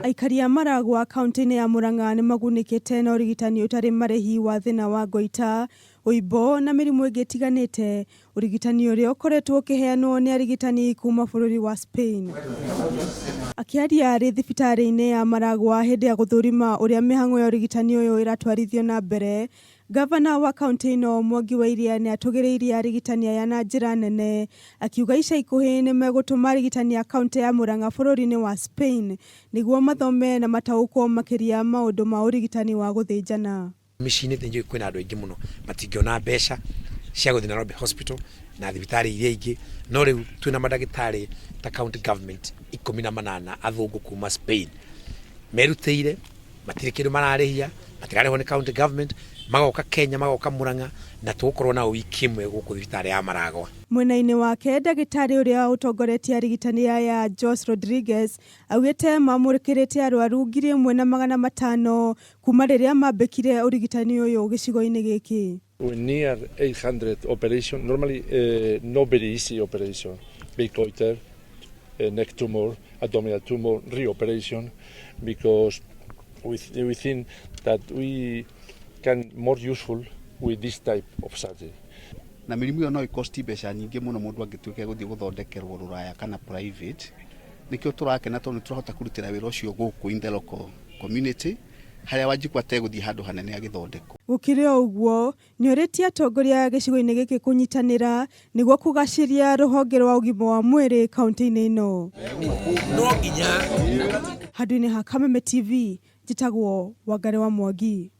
Aikari a Maragua kaunti-inĩ ya Murang'a nĩ magunĩkĩte na ũrigitani ũtarĩ marĩhi wa thĩna wa ngoita, ũimbo na mĩrimũ ĩngĩ ĩtiganĩte, ũrigitani ũrĩa ũkoretwo ũkĩheanwo nĩ arigitani kuma bũrũri wa Spain. Akĩaria arĩ thibitarĩ-inĩ ya Maragua hĩndĩ ya gũthũrima ũrĩa mĩhang'o ya ũrigitani ũyũ ĩratwarithio na mbere, Ngavana wa kauntĩ ĩno Mwangi wa Iria nĩ atũgĩrĩirie arigitani aya na njĩra nene, akiuga ica ikuhĩ nĩ megũtũma arigitani a kauntĩ ya Murang'a bũrũri-inĩ wa Spain nĩguo mathome na mataũkwo makĩria maũndũ ma ũrigitani wa gũthĩnjana. Mĩciĩ-inĩ nĩ njũĩ kwĩna andũ aingĩ mũno matingĩona mbeca cia gũthiĩ Nairobi Hospital na thibitarĩ iria ingĩ, no rĩu twĩna mandagĩtarĩ ta county government 18 athũngũ kuma Spain merutĩire, matirĩ kĩndũ mararĩhia, matirarĩhwo nĩ county government, magoka Kenya, magoka Murang'a na tũgũkorwo nao wiki ĩmwe gũkũ thibitarĩ ya Maragwa. Mwena-inĩ wake, ndagĩtarĩ ũrĩa ũtongoretie arigitani aya Jose Rodriguez augĩte mamũkĩrĩte arwaru 1500 kuma rĩrĩa mambĩkire ũrigitani ũyũ gĩcigo-inĩ gĩkĩ. We near 800 operation, normally not very easy operation, big goiter, neck tumor, abdominal tumor, reoperation, because we think that we can more useful with this type of surgery. Na mĩrimũ ĩyo no ĩkosti mbeca nyingĩ mũno mũndũ angĩtuĩka gũthiĩ gũthondekerwo rũraya kana private. Nĩkĩo tũrakena tondũ nĩ tũrahota kũrutĩra wĩra ũcio gũkũ in the local community, harĩa Wanjikũ ategũthiĩ handũ hanene agĩthondekwo. Gũkĩrĩ o ũguo, nĩorĩtie atongoria gĩcigo-inĩ gĩkĩ kũnyitanĩra nĩguo kũgacĩria rũhonge rwa ũgima wa mwĩrĩ kaunti-inĩ ĩno. No nginya Handũ-inĩ ha Kameme TV, njĩtagwo Wangari wa Mwangi.